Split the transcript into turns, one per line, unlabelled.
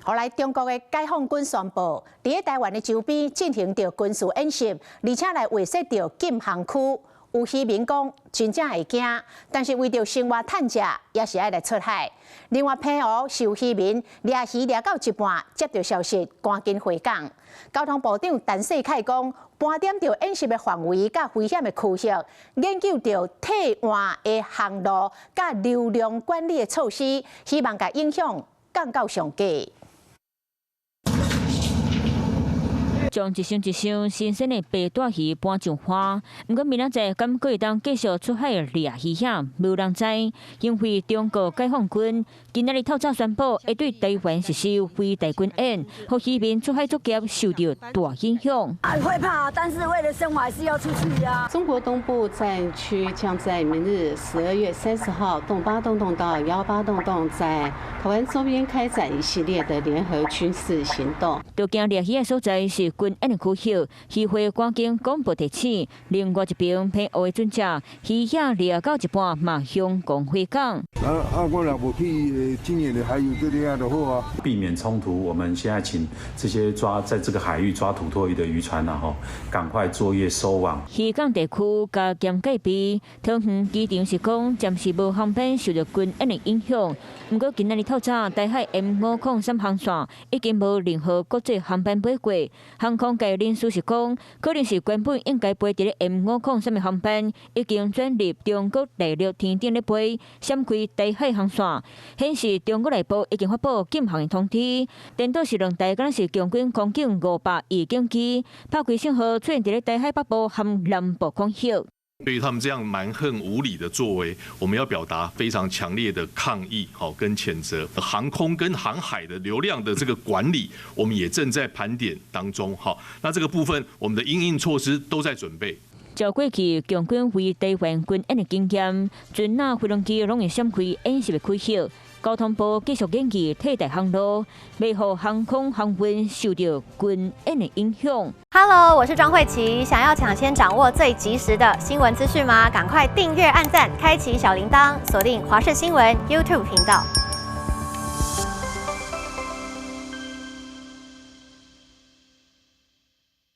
後來，中國的解放軍宣布，佇咧台灣的周邊進行著軍事演習，而且來劃設著禁航區。有漁民講真正會驚，但是為著生活趁食，也是愛來出海。另外，澎湖是有漁民掠魚掠到一半，接著消息，趕緊回港。交通部長陳世凱講，盤點著演習的範圍佮危險的區域，研究著替換的航路佮流量管理的措施，希望共影響降到上低。
將一箱一箱新鮮的白帶魚搬上岸，毋過明仔載敢閣會當繼續出海掠魚險，無人知。因為中國解放軍今仔日透早宣布，會對台灣實施飛彈軍演，予漁民出海作業受著大影響。
會怕，但是為了生活還是要出去啊。
中國東部戰區將在明日12月30號洞八洞洞到18洞洞，在台灣周邊開展一系列的聯合軍事行動。
著驚掠魚的所在是軍演的區域，漁會趕緊廣播提醒。另外一邊，澎湖的船隻魚仔掠到一半嘛，向港回港。
啊啊！我若無去經驗的，還有這裡就好啊。
避免衝突，我們現在請這些抓在這個海域抓土魠魚的漁船啊，吼，趕快作業收網。
漁港地區加嚴戒備，桃園機場是講暫時無航班受著軍演的影響。毋過今仔日透早，台海 M503航線已經無任何國際航班飛過。航空界人士是講，可能是原本應該飛佇咧 M503的航班，已經轉入中國大陸天頂咧飛，閃開台海航線。顯示中國內部已經發布禁航的通知。顛倒是兩台敢若是共軍空警500預警機，拍開信號出現佇咧台海北部和南部空域。
對於他們這樣蠻橫無理的作為，我們要表達非常強烈的抗議，好跟譴責。航空跟航海的流量的這個管理，我們也正在盤點當中，好，那這個部分我們的因應措施都在準備。
照過去共軍圍台灣軍演的經驗，船仔飛行機攏會閃開演習的區域。交通部繼續研究替代航路，袂予航空航運受著軍演的影響。
Hello，我是莊慧琪，想要搶先掌握最及時的新聞資訊嗎？趕快訂閱、按讚、開啟小鈴鐺，鎖定華視新聞 YouTube 頻道。